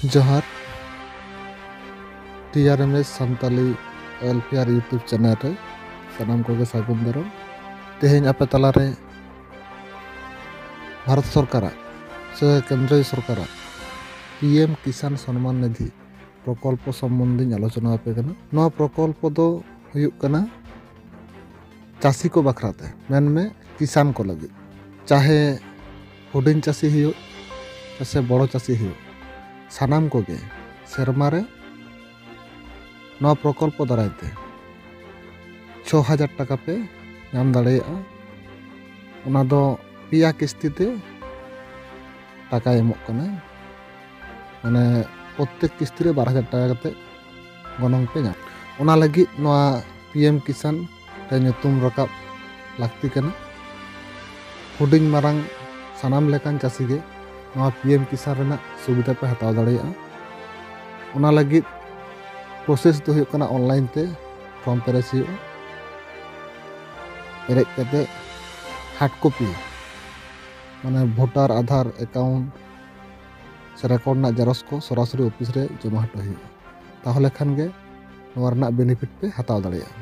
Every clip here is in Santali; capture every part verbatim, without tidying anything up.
ᱡᱚᱦᱟᱨ᱾ T R M S Santali welfare YouTube channel ᱨᱮ ᱥᱟᱱᱟᱢ ᱠᱚᱜᱮ ᱥᱟᱹᱜᱩᱱ ᱫᱟᱨᱟᱢ᱾ ᱛᱮᱦᱮᱧ ᱟᱯᱮ ᱛᱟᱞᱟᱨᱮ ᱵᱷᱟᱨᱚᱛ ᱥᱚᱨᱠᱟᱨᱟᱜ ᱥᱮ ᱠᱮᱱᱫᱨᱚᱭ ᱥᱚᱨᱠᱟᱨᱟᱜ ᱯᱤ ᱮᱢ ᱠᱤᱥᱟᱱ ᱥᱚᱱᱢᱟᱱ ᱱᱤᱫᱷᱤ ᱯᱨᱚᱠᱚᱞᱯᱚ ᱥᱚᱢᱵᱚᱱᱫᱷᱮᱧ ᱟᱞᱳᱪᱚᱱᱟ ᱟᱯᱮ ᱠᱟᱱᱟ᱾ ᱱᱚᱣᱟ ᱯᱨᱚᱠᱚᱞᱯᱚ ᱫᱚ ᱦᱩᱭᱩᱜ ᱠᱟᱱᱟ ᱪᱟᱹᱥᱤ ᱠᱚ ᱵᱟᱠᱷᱨᱟ ᱛᱮ, ᱢᱮᱱᱢᱮ ᱠᱤᱥᱟᱱ ᱠᱚ ᱞᱟᱹᱜᱤᱫ᱾ ᱪᱟᱦᱮ ᱦᱩᱰᱤᱧ ᱪᱟᱹᱥᱤ ᱦᱩᱭᱩᱜ ᱥᱮ ᱵᱚᱲᱚ ᱪᱟᱹᱥᱤ ᱦᱩᱭᱩᱜ, ᱥᱟᱱᱟᱢ ᱠᱚᱜᱮ ᱥᱮᱨᱢᱟ ᱨᱮ ᱱᱚᱣᱟ ᱯᱨᱚᱠᱚᱞᱯᱚ ᱫᱟᱨᱟᱭ ᱛᱮ ᱪᱷᱚ ᱦᱟᱡᱟᱨ ᱴᱟᱠᱟ ᱯᱮ ᱧᱟᱢ ᱫᱟᱲᱮᱭᱟᱜᱼᱟ᱾ ᱚᱱᱟ ᱫᱚ ᱯᱮᱭᱟ ᱠᱤᱥᱛᱤ ᱛᱮ ᱴᱟᱠᱟᱭ ᱮᱢᱚᱜ ᱠᱟᱱᱟ᱾ ᱢᱟᱱᱮ ᱯᱨᱚᱛᱛᱮᱠ ᱠᱤᱥᱛᱤ ᱨᱮ ᱵᱟᱨ ᱦᱟᱡᱟᱨ ᱴᱟᱠᱟ ᱠᱟᱛᱮ ᱜᱚᱱᱚᱝ ᱯᱮ ᱧᱟᱢ᱾ ᱚᱱᱟ ᱞᱟᱹᱜᱤᱫ ᱱᱚᱣᱟ ᱯᱤ ᱮᱢ ᱠᱤᱥᱟᱱ ᱨᱮ ᱧᱩᱛᱩᱢ ᱨᱟᱠᱟᱵ ᱞᱟᱹᱠᱛᱤ ᱠᱟᱱᱟ᱾ ᱦᱩᱰᱤᱧ ᱢᱟᱨᱟᱝ ᱥᱟᱱᱟᱢ ᱞᱮᱠᱟᱱ ᱪᱟᱹᱥᱤ ᱜᱮ ᱱᱚᱣᱟ ᱯᱤ ᱮᱢ ᱠᱤᱥᱟᱱ ᱨᱮᱱᱟᱜ ᱥᱩᱵᱤᱫᱷᱟ ᱯᱮ ᱦᱟᱛᱟᱣ ᱫᱟᱲᱮᱭᱟᱜᱼᱟ᱾ ᱚᱱᱟ ᱞᱟᱹᱜᱤᱫ ᱯᱨᱚᱥᱮᱥ ᱫᱚ ᱦᱩᱭᱩᱜ ᱠᱟᱱᱟ, ᱚᱱᱞᱟᱭᱤᱱ ᱛᱮ ᱯᱷᱨᱚᱢ ᱯᱮᱨᱮᱡ ᱦᱩᱭᱩᱜᱼᱟ᱾ ᱯᱮᱨᱮᱡ ᱠᱟᱛᱮ ᱦᱟᱨᱰ ᱠᱚᱯᱤ, ᱢᱟᱱᱮ ᱵᱷᱳᱴᱟᱨ, ᱟᱫᱷᱟᱨ, ᱮᱠᱟᱣᱩᱱᱴ ᱥᱮ ᱨᱮᱠᱚᱨᱰ ᱨᱮᱱᱟᱜ ᱡᱮᱨᱚᱠᱥ ᱠᱚ ᱥᱚᱨᱟᱥᱚᱨᱤ ᱚᱯᱷᱤᱥ ᱨᱮ ᱡᱚᱢᱟ ᱦᱚᱴᱚ ᱦᱩᱭᱩᱜᱼᱟ᱾ ᱛᱟᱦᱚᱞᱮ ᱠᱷᱟᱱ ᱜᱮ ᱱᱚᱣᱟ ᱨᱮᱱᱟᱜ ᱵᱮᱱᱤᱯᱷᱤᱴ ᱯᱮ ᱦᱟᱛᱟᱣ ᱫᱟᱲᱮᱭᱟᱜᱼᱟ᱾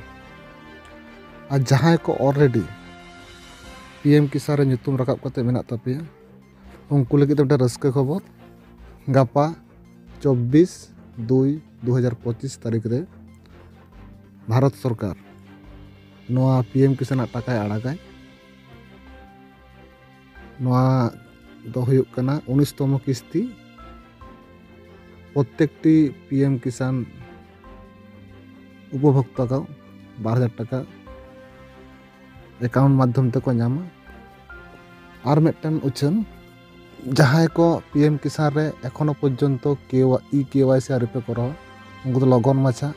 ᱟᱨ ᱡᱟᱦᱟᱸᱭ ᱠᱚ ᱚᱞᱨᱮᱰᱤ ᱯᱤ ᱮᱢ ᱠᱤᱥᱟᱱ ᱨᱮ ᱧᱩᱛᱩᱢ ᱨᱟᱠᱟᱵ ᱠᱟᱛᱮ ᱢᱮᱱᱟᱜ ᱛᱟᱯᱮᱭᱟ, ᱩᱱᱠᱩ ᱞᱟᱹᱜᱤᱫ ᱫᱚ ᱢᱤᱫᱴᱟᱝ ᱨᱟᱹᱥᱠᱟᱹ ᱠᱷᱚᱵᱚᱨ᱾ ᱜᱟᱯᱟ ᱪᱚᱵᱵᱤᱥ ᱫᱩᱭ ᱫᱩ ᱦᱟᱡᱟᱨ ᱯᱚᱸᱪᱤᱥ ᱛᱟᱹᱨᱤᱠᱷ ᱨᱮ ᱵᱷᱟᱨᱚᱛ ᱥᱚᱨᱠᱟᱨ ᱱᱚᱣᱟ ᱯᱤ ᱮᱢ ᱠᱤᱥᱟᱱᱟᱜ ᱴᱟᱠᱟᱭ ᱟᱲᱟᱜᱟᱭ᱾ ᱱᱚᱣᱟ ᱫᱚ ᱦᱩᱭᱩᱜ ᱠᱟᱱᱟ ᱩᱱᱤᱥ ᱛᱚᱢᱚ ᱠᱤᱥᱛᱤ᱾ ᱯᱨᱚᱛᱛᱮᱠᱴᱤ ᱯᱤ ᱮᱢ ᱠᱤᱥᱟᱱ ᱩᱯᱚᱵᱷᱳᱠᱛᱟ ᱠᱚ ᱵᱟᱨ ᱦᱟᱡᱟᱨ ᱴᱟᱠᱟ ᱮᱠᱟᱣᱩᱱᱴ ᱢᱟᱫᱽᱫᱷᱚᱢ ᱛᱮᱠᱚ ᱧᱟᱢᱟ᱾ ᱟᱨ ᱢᱤᱫᱴᱮᱱ ᱩᱪᱷᱟᱹᱱ, ᱡᱟᱦᱟᱸᱭ ᱠᱚ ᱯᱤ ᱮᱢ ᱠᱤᱥᱟᱱ ᱨᱮ ᱮᱠᱷᱚᱱᱳ ᱯᱚᱨᱡᱚᱱᱛᱚ ᱠᱮ ᱣᱟᱭ, ᱤ ᱠᱮ ᱣᱟᱭ ᱥᱤ ᱟᱹᱣᱨᱤ ᱯᱮ ᱠᱚᱨᱟᱣᱟ, ᱩᱱᱠᱩ ᱫᱚ ᱞᱚᱜᱚᱱ ᱢᱟᱪᱷᱟ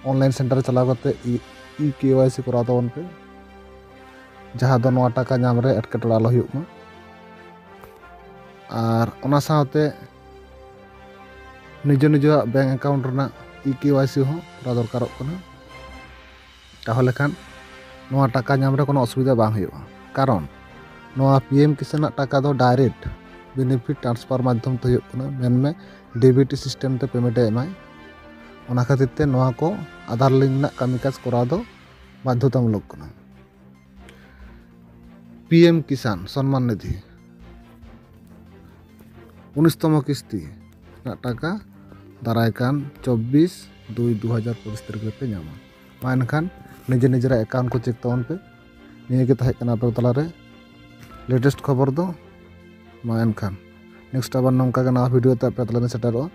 ᱚᱱᱞᱟᱭᱤᱱ ᱥᱮᱱᱴᱟᱨ ᱨᱮ ᱪᱟᱞᱟᱣ ᱠᱟᱛᱮ ᱤ, ᱤ ᱠᱮ ᱣᱟᱭ ᱥᱤ ᱠᱚᱨᱟᱣ ᱛᱟᱵᱚᱱ ᱯᱮ, ᱡᱟᱦᱟᱸ ᱫᱚ ᱱᱚᱣᱟ ᱴᱟᱠᱟ ᱧᱟᱢ ᱨᱮ ᱮᱴᱠᱮᱴᱚᱬᱮ ᱟᱞᱚ ᱦᱩᱭᱩᱜ ᱢᱟ᱾ ᱟᱨ ᱚᱱᱟ ᱥᱟᱶᱛᱮ ᱱᱤᱡᱮ ᱱᱤᱡᱮᱨᱟᱜ ᱵᱮᱝᱠ ᱮᱠᱟᱣᱩᱱᱴ ᱨᱮᱱᱟᱜ ᱤ ᱠᱮ ᱣᱟᱭ ᱥᱤ ᱦᱚᱸ ᱠᱚᱨᱟᱣ ᱫᱚᱨᱠᱟᱨᱚᱜ ᱠᱟᱱᱟ᱾ ᱛᱟᱦᱚᱞᱮ ᱠᱷᱟᱱ ᱱᱚᱣᱟ ᱴᱟᱠᱟ ᱧᱟᱢ ᱨᱮ ᱠᱳᱱᱳ ᱚᱥᱩᱵᱤᱫᱷᱟ ᱵᱟᱝ ᱦᱩᱭᱩᱜᱼᱟ, ᱠᱟᱨᱚᱱ ᱱᱚᱣᱟ ᱯᱤ ᱮᱢ ᱠᱤᱥᱟᱱᱟᱜ ᱴᱟᱠᱟ ᱫᱚ ᱰᱟᱭᱨᱮᱠᱴ ᱵᱮᱱᱤᱯᱷᱤᱴ ᱴᱨᱟᱱᱥᱯᱷᱟᱨ ᱢᱟᱫᱽᱫᱷᱚᱢ ᱛᱮ ᱦᱩᱭᱩᱜ ᱠᱟᱱᱟ, ᱢᱮᱱᱢᱮ ᱰᱤᱵᱤᱴᱤ ᱥᱤᱥᱴᱮᱢ ᱛᱮ ᱯᱮᱢᱮᱱᱴ ᱮ ᱮᱢᱟᱭ᱾ ᱚᱱᱟ ᱠᱷᱟᱹᱛᱤᱨ ᱛᱮ ᱱᱚᱣᱟ ᱠᱚ ᱟᱫᱷᱟᱨ ᱞᱤᱝᱠ ᱨᱮᱱᱟᱜ ᱠᱟᱹᱢᱤ ᱠᱟᱡᱽ ᱠᱚᱨᱟᱣ ᱫᱚ ᱵᱟᱫᱽᱫᱷᱚᱛᱟᱢᱩᱞᱚᱠ ᱠᱟᱱᱟ᱾ ᱯᱤ ᱮᱢ ᱠᱤᱥᱟᱱ ᱥᱚᱱᱢᱟᱱ ᱱᱤᱫᱷᱤ ᱩᱱᱤᱥ ᱛᱚᱢᱚ ᱠᱤᱥᱛᱤ ᱨᱮᱱᱟᱜ ᱴᱟᱠᱟ ᱫᱟᱨᱟᱭ ᱠᱟᱱ ᱪᱚᱵᱵᱤᱥ ᱫᱩᱭ ᱫᱩ ᱦᱟᱡᱟᱨ ᱯᱚᱸᱪᱤᱥ ᱛᱟᱹᱨᱤᱠᱷ ᱨᱮᱯᱮ ᱧᱟᱢᱟ᱾ ᱢᱟ ᱮᱱᱠᱷᱟᱱ ᱱᱤᱡᱮ ᱱᱤᱡᱮᱨᱟᱜ ᱮᱠᱟᱣᱩᱱᱴ ᱠᱚ ᱪᱮᱠ ᱛᱟᱵᱚᱱ ᱯᱮ᱾ ᱱᱤᱭᱟᱹ ᱜᱮ ᱛᱟᱦᱮᱸ ᱠᱟᱱᱟ ᱟᱯᱮ ᱠᱚ ᱛᱟᱞᱟᱨᱮ ᱞᱮᱴᱮᱥᱴ ᱠᱷᱚᱵᱚᱨ ᱫᱚ᱾ ᱢᱟ ᱮᱱᱠᱷᱟᱱ ᱱᱮᱠᱥᱴ ᱟᱵᱟᱨ ᱱᱚᱝᱠᱟ ᱜᱮ ᱱᱟᱣᱟ ᱵᱷᱤᱰᱤᱭᱳ ᱛᱮ ᱟᱯᱮ ᱛᱟᱞᱟᱨᱮ ᱥᱮᱴᱮᱨᱚᱜᱼᱟ᱾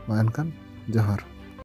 ᱢᱟ ᱮᱱᱠᱷᱟᱱ ᱡᱚᱦᱟᱨ᱾